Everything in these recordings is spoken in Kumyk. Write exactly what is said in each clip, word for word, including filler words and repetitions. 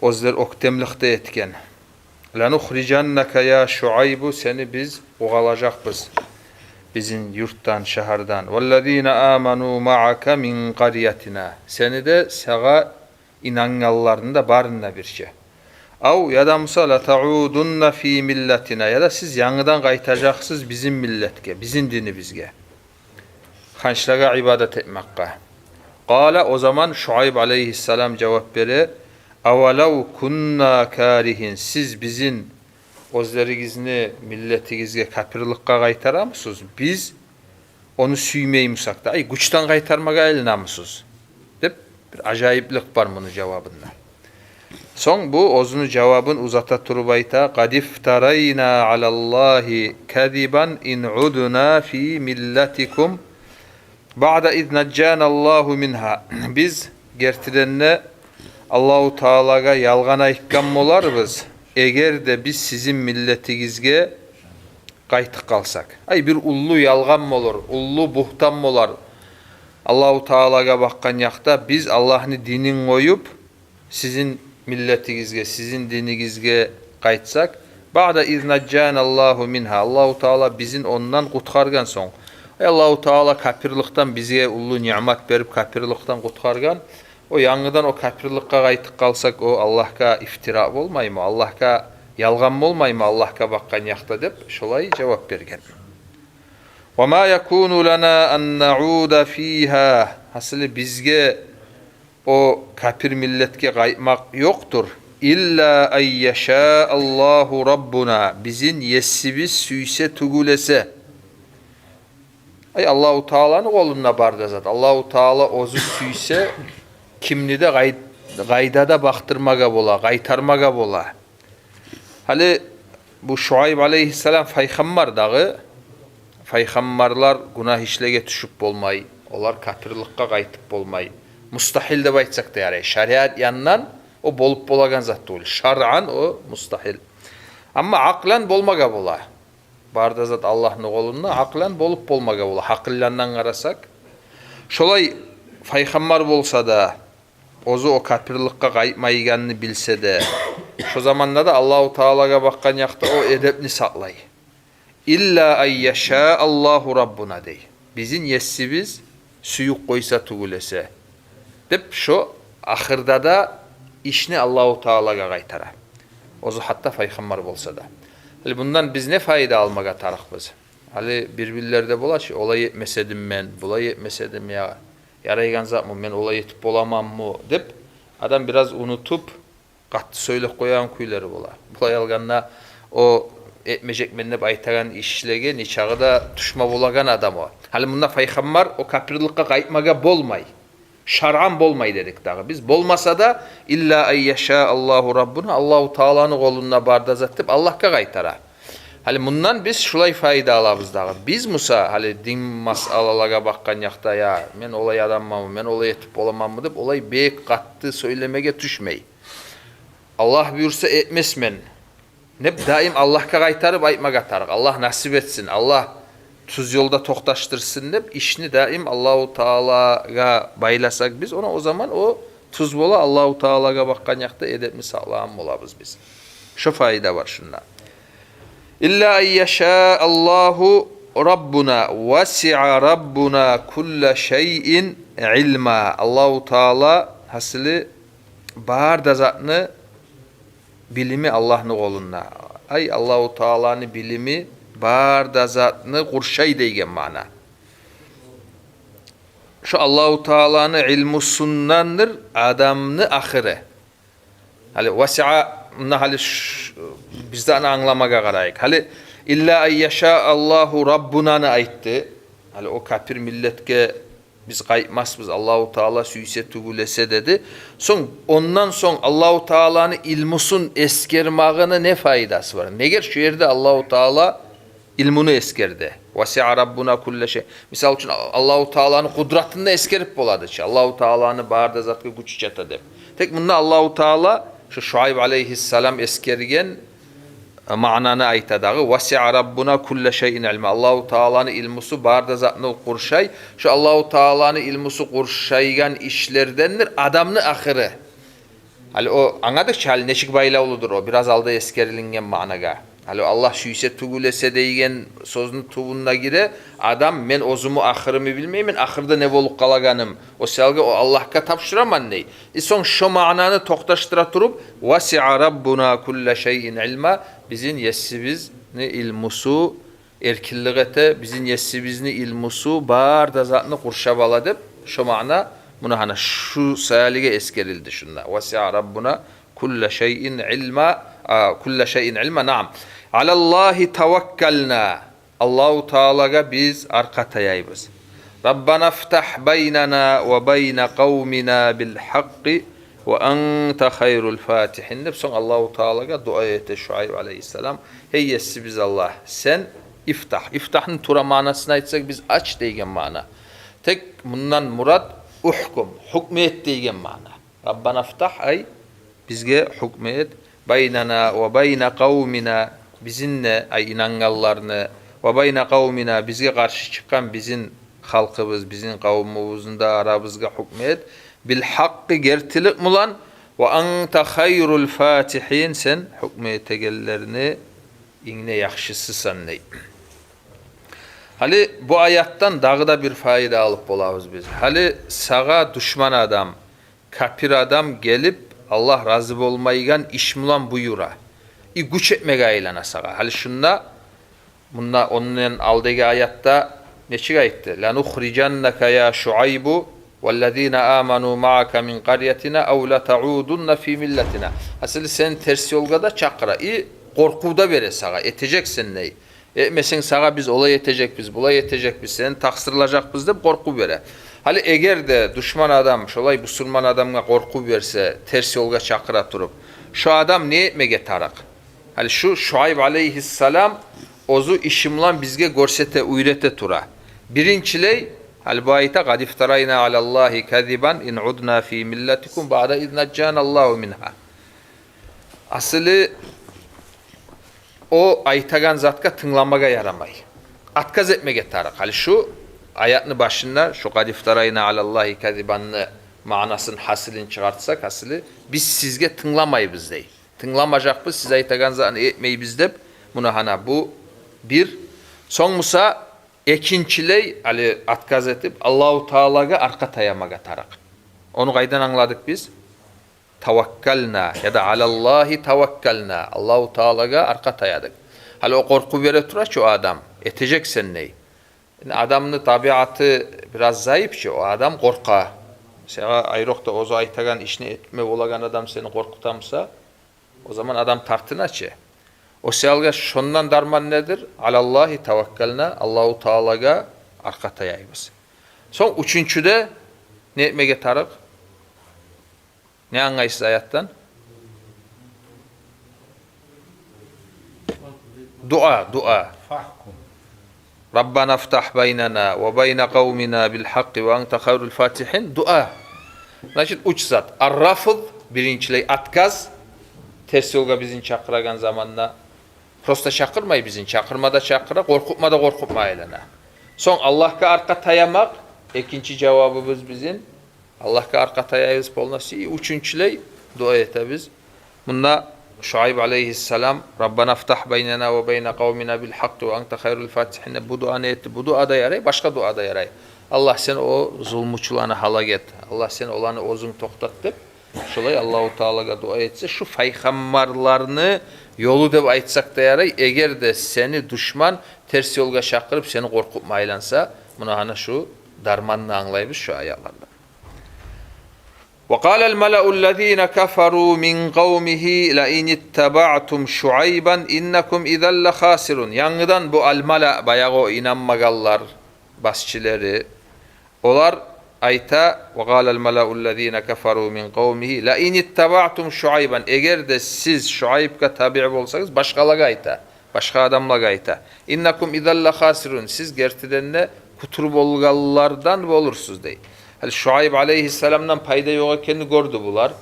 Оьзлер оьктемлик де этген. «Ланухрижаннака я Шуайбу, сени биз къувалажакъбыз бизин юртдан, шагьардан. Валлазина аману маака мин къарьятина. Сени де, сагъа инангъанларны да, барын да бирче. Ав, яда буса, латаудунна фи миллатина, яда сиз янгыдан къайтажакъсыз бизин миллетге, бизин динибизге, ханчлагъа ибадат этмекге». Къала, о заман Шуайб алейгьиссалам жавап бере: «Авалав кунна каригьин, сиз бизин, оьзлеригизни миллетигизге, капирликге къайтарамысыз? Биз ону сюймей бусакъ да, ай, гючден къайтармагъа айланамысыз?» — деп, бир ажайыплыкъ бар муну жавабында. Сонг бу оьзюню жавабын узата туруп айта: «Къадифтарайна алаллагьи казибан ин удна фи миллатикум баъда из нажжаналлагьу мингьа». Биз гертиден де Аллагьу Таалагъа ялгъан айтгъан боларбыз, эгер де биз сизин миллетигизге къайтып къалсакъ. Ай, бир уллу ялгъан болур, уллу бугьтан болар Аллагьу Таалагъа бакъгъан якъда, биз Аллагьны динин къоюп, сизин миллетигизге, сизин динигизге къайтсакъ. «Баъда из нажжаналлагьу мингьа», Аллагьу Таала бизин ондан къутгъаргъан сонг. Ай, Аллагьу Таала капирликден бизге уллу ниъмат берип, капирликден къутгъаргъан. О янгыдан о капирликге къайтып къалсакъ, о Аллагьгъа ифтира болмаймы, Аллагьгъа ялгъан болмаймы, Аллагьгъа бакъгъан якъда, деп, шолай жавап берген. «Ва ма якуну лана ан науда фигьа». Гьасили, бизге о капир миллетге къайтмакъ ёкъдур. «Илла ан яшааллагьу раббуна», бизин Есибиз сюйсе тюгюл эсе. Ай, Аллагьу Тааланы къолунда бар да зат. Аллагьу Таала оьзю сюйсе, кимни де къай-, къайда да бакъдырмагъа бола, къайтармагъа бола. Гьали бу Шуайб алейгьиссалам пайхаммар дагъы. Пайхаммарлар гюнагь ишлеге тюшюп болмай, олар капирликге къайтып болмай. Мустагьил деп айтсакъ да ярай. Шариат янындан о болуп болагъан зат тюгюл. Шаръан о мустагьил. Амма акълан болмагъа бола. Бар да зат Аллагьны къолунда, акълан болуп болмагъа бола, гьакъылландан къарасакъ. Шолай пайхаммар болса да, оьзю о капирликге къайтмайгъанны билсе де, шо заманда да Аллагьу Таалагъа бакъгъан якъда о эдепни сакълай. «Илла ан яшааллагьу раббуна», дей. «Бизин Есибиз сююп къойса тюгюл эсе», деп, шо ахырда да ишни Аллагьу Таалагъа къайтара. Оьзю гьатта пайхаммар болса да. Гьали мундан биз не пайда алмагъа тарыкъбыз? Гьали бир-бирлерде бола чы: «Олай этмес эдим мен, булай этмес эдим, я, ярайгъан затмы, мен олай этип боламанмы?» деп, адам бираз унутуп, къатты сёйлеп къоягъан кюйлери бола. Булай алгъанда, о этмежекмен деп айтагъан ишлеге нечакъы да тюшме болагъан адам о. Гьали мунда пайхаммар о капирликге къайтмагъа болмай. Шаръан болмай дедик дагъы биз. Болмаса да, «Илла ан яшааллагьу раббуна», Аллагьу Тааланы къолунда бар да зат деп, Аллагьгъа къайтара. Гьали мундан биз шулай пайда алабыз дагъы. Биз буса, гьали дин масъалалагъа бакъгъан якъда, я, мен олай адамманмы, мен олай этип боламанмы деп, олай бек къатты сёйлемеге тюшмей. «Аллагь буюрса, этмесмен», деп, даим Аллагьгъа къайтарып айтмагъа тарыкъ. «Аллагь насип этсин, Аллагь тюз ёлда токъташдырсын», деп, ишни даим Аллагьу Таалагъа байласакъ биз, она о заман о тюз бола, Аллагьу Таалагъа бакъгъан якъда эдепни сакълагъан болабыз биз. Шо пайда бар шунда. «Илла ан яшааллагьу раббуна, васиа раббуна кулла шайин илма». Аллагьу Таала, гьасили, бар да затны билими Аллагьны къолунда. Ай, Аллагьу Тааланы билими бар да затны къуршай деген маъна. Шо Аллагьу Тааланы илмусундандыр адамны ахыры. Гьали васиа, муна гьали ш-, биз де аны англамагъа къарайыкъ. Гьали «Илла ан яшааллагьу раббунаны» айтды. Гьали о капир миллетге биз къайтмасбыз, Аллагьу Таала сюйсе тюгюл эсе, деди. Сонг, ондан сонг Аллагьу Тааланы илмусун эсгермагъыны не пайдасы бар? Негер шо ерде Аллагьу Таала илмуну эсгерди. «Васиа раббуна кулла шай». Мисал учун, Аллагьу Тааланы къудратын да эсгерип болады чы. Аллагьу Тааланы бар да затгъа гючю чата деп. Тек мунда Аллагьу Таала, шо Шуайб алейгьиссалам эсгерген маънаны айта дагъы. «Васиа раббуна кулла шайин илма». Аллагьу Тааланы илмусу бар да затны къуршай. Шо Аллагьу Тааланы илмусу къуршайгъан ишлердендир адамны ахыры. Гьали о, англадыкъ чы, гьали нечик байлавлудур о бираз алда эсгерилинген маънагъа. Гьали Аллагь сюйсе тюгюл эсе дейген сёзню тюбюнде гире: «Адам, мен оьзюмню ахырымны билмеймен, ахырда не болуп къалагъаным. О саялгъа о Аллагьгъа тапшураман», — дей. И сонг шо маънаны токъташдыра туруп: «Васиа Раббуна кулла шайин илма», бизин Есибизни илмусу эркинлик эте, бизин Есибизни илмусу бар да затны къуршап ала деп, шо маъна муна гьана шу саялыгъа эсгерилди шунда. «Васиа Раббуна кулла шайин илма», а, «кулла шайин илма», наам. «Алаллагьи таваккална». Аллагьу Таалагъа биз аркъа таяйбыз. «Раббана фтагь байнана ва байна къавмина бил гьакъкъи ва анта хайрул фатигьин», — деп, сонг Аллагьу Таалагъа дуа эте Шуайб алейгьиссалам: «Гьей Есибиз Аллагь, сен ифтагь». Ифтагьны тувра маънасын айтсакъ биз, «ач» дейген маъна. Тек мундан мурат «ухкум», «гьукму эт» дейген маъна. «Раббана фтагь», ай, бизге гьукму эт, «байнана ва байна къавмина», бизин де, ай, инангъанланы, «ва байна къавмина», бизге къаршы чыкъгъан бизин халкъыбыз, бизин къавмубузну да арабызгъа гьукму эт, «бил гьакъкъи», гертилик булан, «ва анта хайрул фатигьин», сен гьукму этегенлени инг де яхшысысан, дей. Гьали бу аятдан дагъы да бир пайда алып болабыз биз. Гьали сагъа душман адам, капир адам гелип, Аллагь рази болмайгъан иш булан буюра. И гюч этмеге айлана сагъа. Гьали шунда, мунда ондан алдагъы аятда нечик айтды? «Ланухрижаннака я Шуайбу валлазина аману маака мин къарятина ав латаудунна фи миллатина». Асли сени терс ёлгъа да чакъыра. И къоркъув да бере сагъа. Этежексен, дей. Этмесенг, сагъа биз олай этежекбиз, булай этежекбиз, сени такъсырлажакъбыз деп къоркъув бере. Гьали эгер де душман адам шолай бусурман адамгъа къоркъув берсе, терс ёлгъа чакъыра туруп, шо адам не этмеге тарыкъ? Гьали шу Шуайб алейгьиссалам оьзю иши булан бизге гёрсете, уьйрете тура. Биринчилей, гьали бу айта: «Къад ифтарайна алаллагьи казибан ин удна фи миллатикум баъда из наджжана Аллагьу мингьа». Асли о айтагъан затгъа тынгламагъа ярамай. Отказ этмеге тарыкъ. Гьали шу аятны башында шу «къад ифтарайна алаллагьи казибан»ны маънасын, гьасилин чыгъартсакъ, асли биз сизге тынгламайбыз, дей. Тынгламажакъбыз, сиз айтагъан затны этмейбиз деп. Муна гьана бу бир. Сонг буса экинчилей, гьали отказ этип, Аллагьу Таалагъа аркъа таямагъа тарыкъ. Ону къайдан англадыкъ биз? Таваккална, яда алаллагьи таваккална. Аллагьу Таалагъа аркъа таядыкъ. Гьали о къоркъув бере тура чы о адам. Этежексен, дей. Энни адамны табиаты бираз зайып чы, о адам къоркъа. Сагъа айрокъда оьзю айтагъан ишни этме болагъан адам сени къоркъута буса, о заман адам тартына чы. О саялгъа шондан дарман недир? Алаллагьи таваккална, Аллагьу Таалагъа аркъа таяйбыз. Сонг уьчюнчюде не этмеге тарыкъ? Не англайсыз аятдан? Дуа, дуа. Фагькум. «Раббана фтагь байнана ва байна къавмина бил гьакъкъи ва анта хайрул фатигьин». Дуа. Значит, уьч зат. Ар-рафд, биринчилей, отказ. Терс ёлгъа бизин чакъырагъан заманда. Просто чакъырмай бизин, чакъырма да чакъыра, къоркъутма да къоркъутма айлана. Сонг Аллагьгъа аркъа таямакъ, экинчи жавабыбыз бизин. Аллагьгъа аркъа таяйбыз полностью. И уьчюнчюлей дуа этебиз. Мунда Шуайб алейгьиссалам: «Раббана фтагь байнана ва байна къавмина бил гьакъкъи ва анта хайрул фатигьин». Бу дуаны этди. Бу дуа да ярай, башгъа дуа да ярай. «Аллагь, сен о зулмучуланы гьалак эт. Аллагь, сен оланы оьзюнг токътат», — деп. Шолай Аллагьу Таалагъа дуа этсе, шу пайхаммарланы ёлу деп айтсакъ да ярай, эгер де сени душман терс ёлгъа чакъырып, сени къоркъутма айланса, муна гьана шу дарманны англайбыз шу аятлардан. «Ва къалал малаул лазина кафару мин къавмигьи ла ин иттабаътум Шуайбан иннакум изан ла хасирун». Янгыдан бу ал-мала, баягъы о инанмагъанлар, башчылары, олар айта: «Ва къалал малаул лазина кафару мин къавмигьи ла ин иттабаътум Шуайбан». Эгер де сиз Шуайбгъа табиъ болсагъыз, башгъалагъа айта, башгъа адамлагъа айта. «Иннакум изан ла хасирун». Сиз гертиден де кутур болгъанлардан болурсуз, дей. Гьали Шуайб алейгьиссаламдан пайда ёкъ экенни гёрдю булар.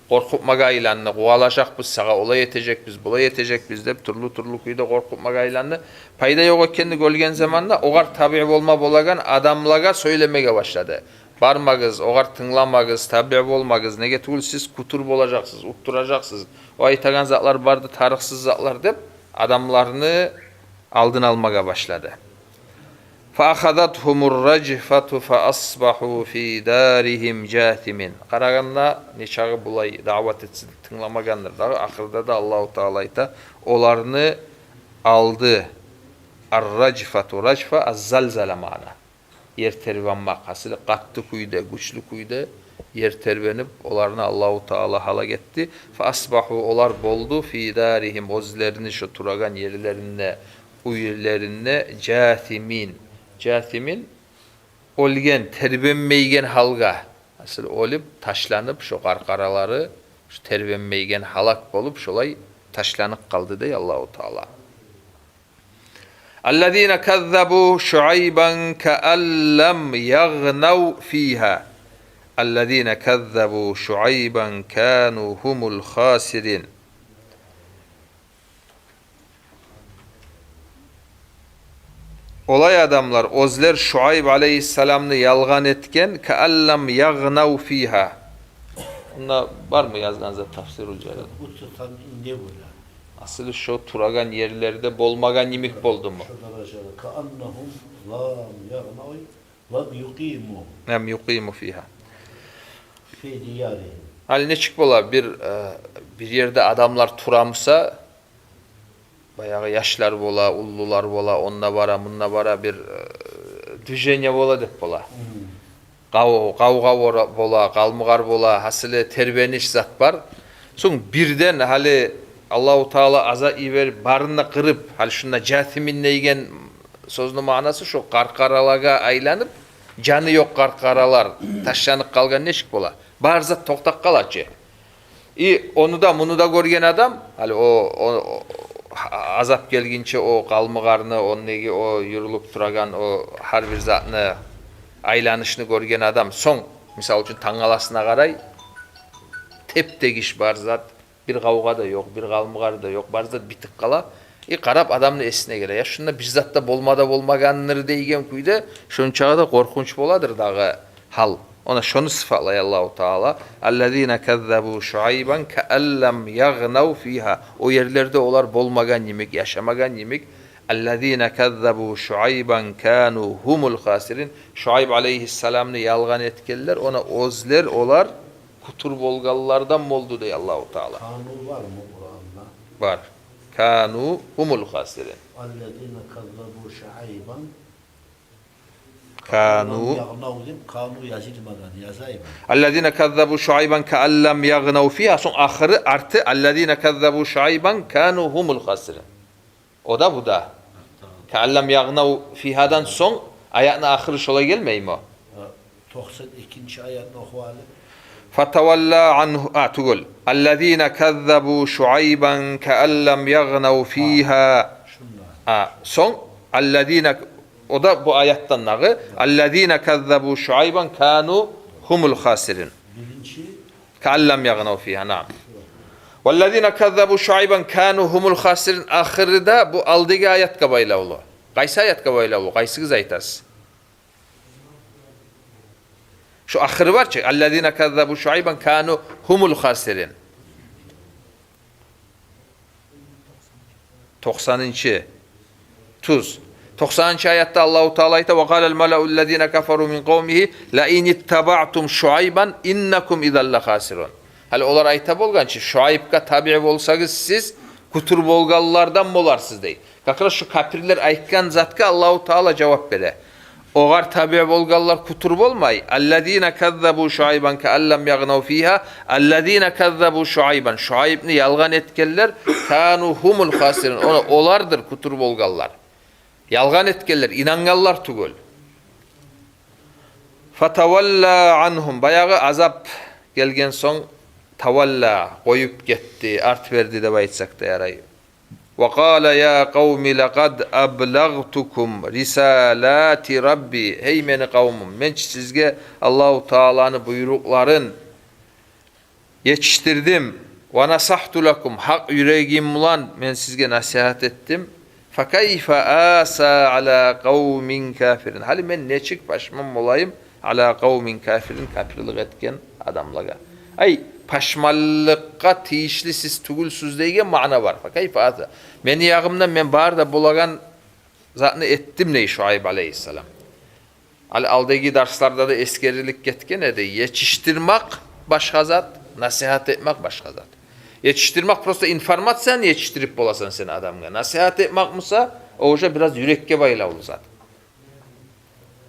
Къоркъутмагъа айланды. «Къувалажакъбыз сагъа, олай этежекбиз, булай этежекбиз», — деп, тюрлю-тюрлю кюйде къоркъутмагъа айланды. Пайда ёкъ экенни гёрген заманда огъар табиъ болма болагъан адамлагъа сёйлемеге башлады. бармагъыз, огъар тынгламагъыз, табиъ болмагъыз, неге тюгюл сиз кутур болажакъсыз, утдуражакъсыз. О айтагъан затлар бары да тарыкъсыз затлар деп, адамланы алдын алмагъа башлады. فأخذتهم الرجفة فأصبحوا في دارهم جاثمين. Къарагъанда, нечакъы булай даъват этсе де тынгламагъандыр дагъы, ахырда да Аллагьу Таала айта, оланы алды الرجفة, ражфа, الزلزلة маъна. Ер тербенмек, гьасили, къатты кюйде, гючлю кюйде ер тербенип, оланы Аллагьу Таала гьалак этди. فأصبحوا, олар болду, في دارهم, оьзлерини шо турагъан ерлеринде, уьйлеринде, جاثمين. جاثمين, оьлген, тербенмейген гьалгъа. Гьасили, оьлюп, ташланып, шо къаркъаралары шо тербенмейген, гьалак болуп, шолай ташланып къалды дей Аллагьу Таала. الذين كذبوا شعيبا كأن لم يغنوا فيها. الذين كذبوا شعيبا كانوا هم الخاسرين. Олай адамлар, оьзлер Шуайб алейгьиссаламны ялгъан этген, كأن لم يغنوا فيها. Мунда бармы язгъан зат, Тафсирул Жалал? Бу тутан не бола? Гьасили, шо турагъан ерлерде болмагъан йимик болдуму? Шо даражада. كأنهم لم يغنوا, لم يقيموا لم يقيموا فيها في ديارهم. Гьали нечик бола, бир, э, бир ерде адамлар турамыса, баягъы яшлар бола, уллулар бола, онда бара, мунда бара, бир, э, движение бола деп бола. Къав-, къавгъа бола, бола, къалмагъар бола, гьасили, тербениш зат бар. Сонг бирден гьали Аллагьу Таала азап йиберип, барын да къырып, гьали шунда جاثمين дейген сёзню маънасы шо къаркъаралагъа айланып, жаны ёкъ къаркъаралар ташланып къалгъан нечик бола? Бары зат токътап къала чы. И ону да, муну да гёрген адам, гьали о, о, о, азап гелгинче о къалмагъарны, о неге, о юрюлюп турагъан, о гьар бир затны айланышны гёрген адам, сонг, мисал учун, тангаласына къарай, теп-тегиш бар зат, бир къавгъа да ёкъ, бир къалмагъар да ёкъ, бары зат битип къала. И къарап, адамны эсине геле, я шунда бир зат да болма да болмагъандыр дейген кюйде, шончагъа да къоркъунч боладыр дагъы гьал. Она шону сыфатлай Аллагьу Таала: الذين كذبوا شعيبا كأن لم يغنوا فيها. О ерлерде олар болмагъан йимик, яшамагъан йимик. الذين كذبوا شعيبا كانوا هم الخاسرين. Шуайб алейгьиссаламны ялгъан этгенлер, она оьзлер, олар кутур болгъанлардан болду дей Аллагьу Таала. كانوا бармы Къуранда? Бар. كانوا هم الخاسرين. الذين كذبوا شعيبا كانوا كأن لم يغنوا деп, كانوا язылмагъан, язайым. الذين كذبوا شعيبا كأن لم يغنوا فيها. Сонг ахыры, арты: الذين كذبوا شعيبا كانوا هم الخاسرين. О да, бу да. كأن لم يغنوا فيها-дан сонг аятны ахыры шолай гелмейми? Токъсан экинчи аятны оху гьали. فتولى عنه, а, тюгюл. الذين كذبوا شعيبا كأن لم يغنوا فيها. Шунда. А, сонг الذين, о да бу аятдан дагъы. الذين كذبوا شعيبا كانوا هم الخاسرين. Биринчи. كأن لم يغنوا فيها, наам. والذين كذبوا شعيبا كانوا هم الخاسرين. Ахыры да бу алдагъы аятгъа байлавлу. Къайсы аятгъа байлавлу? Къайсыгъыз айтасыз? Шо ахыры бар чы: الذين كذبوا شعيبا كانوا هم الخاسرين. Токъсанынчы. Тюз. Токъсанынчы аятда Аллагьу Таала айта: وقال الملأ الذين كفروا من قومه لئن اتبعتم شعيبا إنكم إذا لخاسرون. Гьали олар айта болгъан чы: Шуайбгъа табиъ болсагъыз, сиз кутур болгъанлардан боларсыз, дей. Как раз шо капирлер айтгъан затгъа Аллагьу Таала жавап бере. Огъар табиъ болгъанлар кутур болмай. الذين كذبوا شعيبا كأن لم يغنوا فيها. الذين كذبوا شعيبا. Шуайбны ялгъан этгенлер, كانوا هم الخاسرين. О-, олардыр кутур болгъанлар. Ялгъан этгенлер, инангъанлар тюгюл. فتولى عنهم. Баягъы азап гелген сонг, тавалла, къоюп гетди, арт берди деп айтсакъ да ярай. وقال يا قوم لقد أبلغتكم رسالات ربي. Гьей мени къавумум, мен чи сизге Аллагьу Тааланы буйрукъларын етишдирдим. ونصحت لكم, гьакъ юрегим булан мен сизге насигьат этдим. فكيف آسى على قوم كافرين. Гьали мен нечик пашман болайым аля къавмин кафирин, капирлик этген адамлагъа. Ай, пашманлыкъгъа тийишли сиз тюгюлсюз деген маъна бар. Факайфа ата. Мени ягъымдан мен бар да болагъан затны этдим, дей Шуайб алейгьиссалам. Ал-, алдагъы дарсларда да эсгерилип гетген эди. Етишдирмек башгъа зат, насигьат этмек башгъа зат. Етишдирмек просто информацияны етишдирип боласан сен адамгъа. Насигьат этмек буса, о уже бираз юрекге байлавлу зат.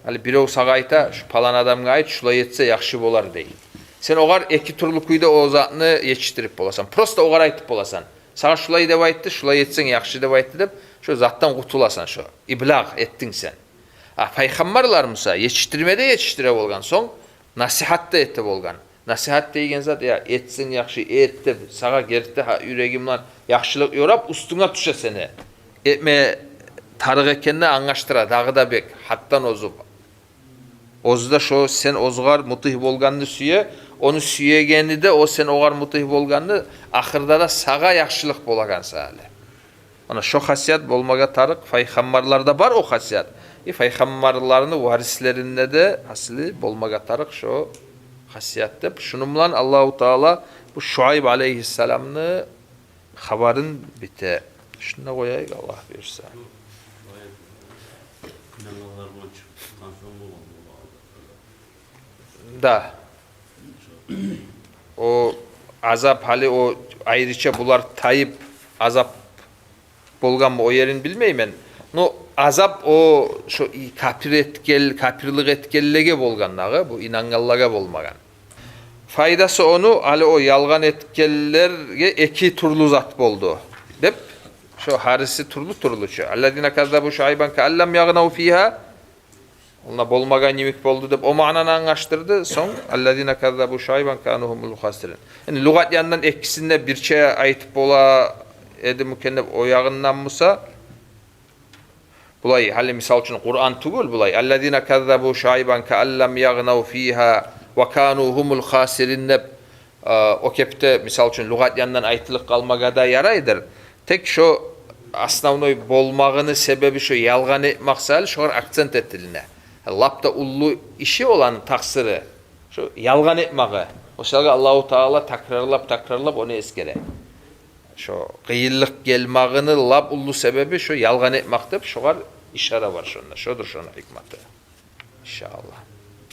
Гьали бирев сагъа айта, шу палан адамгъа айт, шулай этсе яхшы болар, дей. Сен огъар эки тюрлю кюйде о затны етишдирип боласан. Просто огъар айтып боласан. Сагъа шулай деп айтды, шулай этсенг яхшы деп айтды деп, шо затдан къутуласан, шо иблагъ этдинг сен. А пайхаммарлар буса етишдирме де етишдире болгъан, сонг насигьат да эте болгъан. Насигьат деген зат, я, этсенг яхшы, эт деп, сагъа герти гьа, юрегингден яхшылыкъ ёрап, уьстюнге тюше сени. Этме тарыкъ экенни англашдыра, дагъы да бек, гьатдан озуп. Оьзю де шо сен огъар мутигь болгъанны сюе, ону сюегени де о сен огъар мутигь болгъанны, ахырда да сагъа яхшылыкъ болагъан саялы. Муна шо хасият болмагъа тарыкъ, пайхаммарларда бар о хасият. И пайхаммарланы варислеринде де асли болмагъа тарыкъ шо хасият деп. Шуну булан Аллагьу Таала бу Шуайб алейгьиссаламны хабарын бите. Шунда къояйыкъ, Аллагь буюрса. Да. О азап, гьали о айрыча булар тайып азап болгъанмы, о ерин билмеймен. Но азап о шо и капир этген, капирлик этгенлеге болгъан дагъы, бу инангъанлагъа болмагъан. Пайдасы ону, гьали о ялгъан этгенлеге эки тюрлю зат болду деп, шо гьариси тюрлю-тюрлю чю. Аллазина каззабу Шуайбан каан лам ягънав фигьа, онда болмагъан йимик болду деп, о маънаны англашдырды. Сонг аллазина каззабу Шуайбан кану гьумул хасирин. Яни лугъат яндан экисин де бирче айтып бола эдими экен деп, о ягъындан буса, булай, гьали мисал учун Къуран тюгюл булай, аллазина каззабу Шуайбан каан лам ягънав фигьа ва кану гьумул хасирин деп, э, о кепде мисал учун лугъат яндан айтылып къалмагъа да ярайдыр. Тек шо основной болмагъыны себеби шо ялгъан этмек саялы шогъар акцент этилине. Лап да уллу иши оланы такъсыры шо ялгъан этмеги. О саялы Аллагьу Таала такрарлап-такрарлап ону эсгере. Шо къыйынлыкъ гелмегини лап уллу себеби шо ялгъан этмек деп, шогъар ишара бар шонда. Шодур шону гьикматы. Иншааллагь.